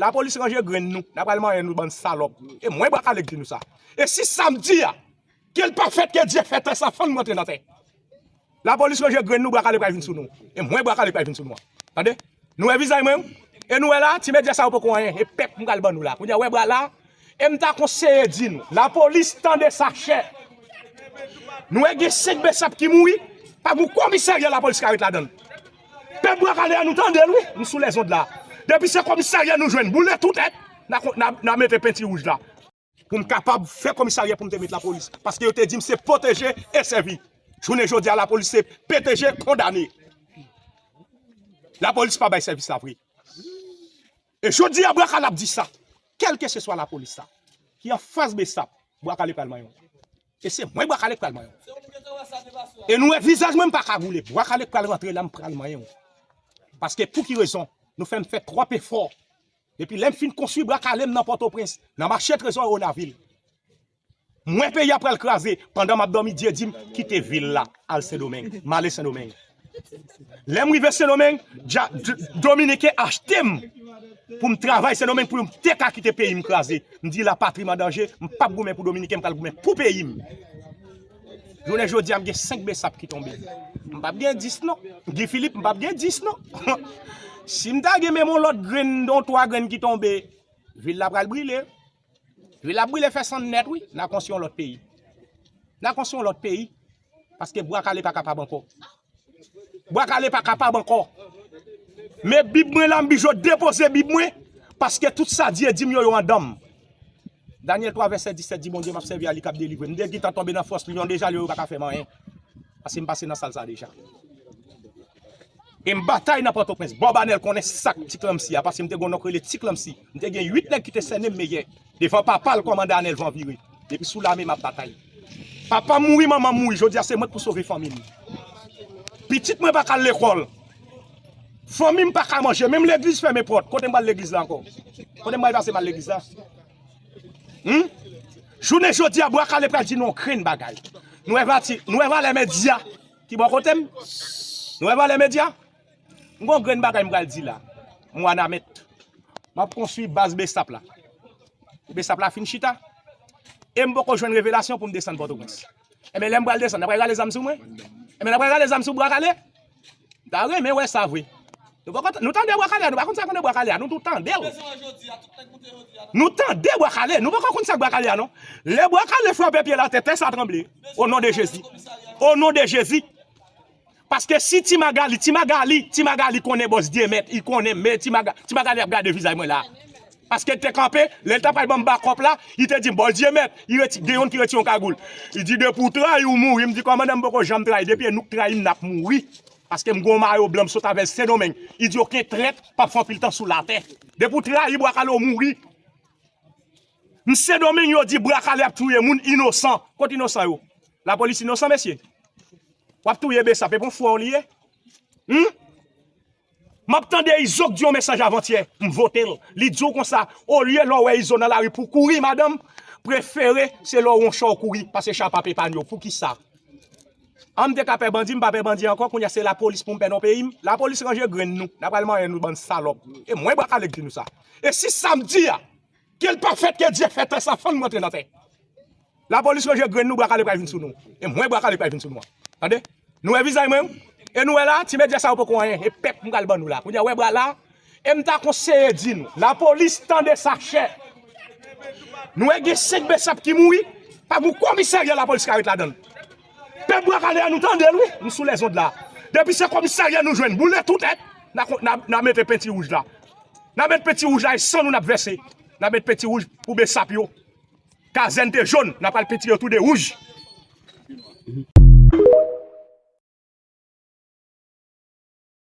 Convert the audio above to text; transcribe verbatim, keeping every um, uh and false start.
Lapolis ranje grenn nou, n a pral manyen nou, bann salòp. E mwen Bwa Kale k di nou sa. E si sa m di a, ke l pa fèt, ke Dye fè tè sa fann m rantre nan tè. Lapolis ranje grenn nou, Bwa Kale pral vin sou nou. E mwen Bwa Kale pral vin sou nou an. Tande? Nou wè vizaj mwen? E nou wè la, ti medya sa yo poko anyen. E pèp m pral ban nou la. Kounye a, wè bwa la, e m ta konseye di nou, lapolis tande sa chè. Nou wè gen senk besap ki mouri, pa gen komisarya lapolis ka ret ladan l. Pèp Bwa Kale a nou tande l wi, nou sou lèzond la. Depi se komisarya nou jwenn, boule tout tèt, n a, n a, n a mete penti wouj la. Pou m kapab fè komisarya pou m te met lapolis. Paske yo te di m se pwoteje e sèvi. Jounen jodi a lapolis se P T G kondane. Lapolis pa bay sèvis la vre. E jodi a Bwa Kale ap di sa. Kèlkeseswa lapolis sa ki anfas besap, Bwa Kale pral manyen w. E se mwen Bwa Kale k pral manyen w. E nou wè vizaj mwen m pa kagoule. Bwa Kale k pral rantre la m pral manyen w. Paske pou ki rezon? Nou fè m fè twòp efò. Depi lè m fin konstwi Bwa Kale m nan Pòtoprens, nan mache Trezò Wonavil. Mwen peyi a pral kraze, pandan m ap dòmi Dye di m kite vil la, al Sendomeng. M ale Sendomeng. Lè m rive Sendomeng, Dominiken achte m pou m travay Sendomeng pou m te ka kite peyi m kraze. M di lapatri m an danje, m p ap goumen pou Dominiken, m pral goumen pou peyi m. Jounen jodi a m gen senk besap ki tonbe. M p ap gen dis non. Guy Philippe, m p ap gen dis non. Si m ta gen menm yon lòt grenn, yon twa grenn ki tonbe, vil la pral brile. Vil la brile fè sann nèt wi. N a konstwi yon lòt peyi. N a konstwi yon lòt peyi. Paske Bwa Kale pa kapab ankò. Bwa Kale pa kapab ankò. Men Bib mwen la, m bijo depoze Bib mwen, paske tout sa Dye di m yo, yo anndan m. Danyèl twa vèsè disèt di Bondye m ap sèvi a li k ap delivre m. M te gentan tonbe nan fòs lyon deja, lyon yo pa ka fè m anyen. Paske m pase nan sal sa deja. E m batay nan Pòtoprens. Bòb Anèl konnen sa k Ti Klanmsi a, paske m te gen yon nonk rele Ti Klanmsi. M te gen uit nèg ki te sènen m meyè. Devan papa l kòmandan Anèl Van Vire. Depi sou lame m ap batay. Papa m mouri, manman m mouri, jodi a se mwen k pou sove fanmi m. Pitit mwen pa ka al lekòl. Fanmi m pa ka manje, menm legliz fèmen pòt. Kote m pral legliz la ankò? Kote m pral pase m al legliz la? Hmm? Jounen jodi a Bwa Kale pral di nou yon grenn bagay. Nou wè pati, nou wè valè medya ki bò kote m? Nou wè valè medya? M gon grenn bagay m pral di la. M Wanament. M ap konstwi baz besap la. Besap la fin chita. E m poko jwenn revelasyon pou m desann Pòtoprens. Enben lè m pral desann, n ap pral rale zam sou mwen? Enben n ap pral rale zam sou Bwa Kale? M ta renmen wè sa vre. Nou poko, nou tande Bwa Kale a, nou pa konn sa k nan Bwa Kale a, nou tou tande l. Nou tande Bwa Kale, nou poko konn sa k Bwa Kale a non. Lè Bwa Kale frape pye l atè, tè sa tranble. O non de Jezi. O non de Jezi. Paske si Ti Magali, Ti Magali, Ti Magali konnen bòs Dye mèt, li konnen, men Ti Maga-, Ti Magali ap gade vizaj mwen la. Paske l te kanpe, lè l ta pral ban m bakòp la, li te di m, bòs Dye mèt, li reti-, gen youn ki retire yon kagoul. Li di, depi w trayi, w mouri. M di, kòmandan, m poko janm trayi. Depi e nou k trayi m, n ap mouri. Paske m gon mayo blan, m sot avè l Sendomeng. Li di, okenn trèt p ap fè anpil tan sou latè. Depi w trayi Bwa Kale, w mouri. M Sendomeng, yo di Bwa Kale ap touye moun inosan. Kot inosan yo? Lapolis inosan, mesye? W ap touye besap, e pa yon frè w li ye? Hmm? M ap tande Izo k di yon mesaj avantyè, m vote l. Li di w konsa, olye lè w wè Izo nan lari pou w kouri, madanm, prefere se lè w wè yon cha w kouri, paske cha p ap epaye w. Poukisa? An m te ka pè bandi, m pa pè bandi ankò, kounye a se lapolis pou m pè nan peyi m. Lapolis ranje grenn nou, n a pral manyen nou bann salòp. E mwen Bwa Kale k di nou sa. E si sa m di a, ke l pa fèt, ke Dye fè tè sa fann m rantre nan tè. Lapolis ranje grenn nou, Bwa Kale pral vin sou nou. E mwen Bwa Kale pral vin sou nou an. Tande? Nou wè vizaj mwen? E nou wè la, ti medya sa yo poko anyen. E pèp m pral ban nou la. Kounye a, wè bwa la, e m ta konseye di nou, lapolis tande sa chè. Nou wè gen senk besap ki mouri, pa gen komisarya lapolis ka ret ladan l. Pèp Bwa Kale a nou tande l wi, nou sou lèzond la. Depi se komisarya nou jwenn, boule tout tèt, n a, n a, n a mete penti wouj la. N a met penti wouj la, e san nou n ap vèse. N a met penti wouj pou besap yo. Kazèn te jòn, n a pral penti yo tou de wouj.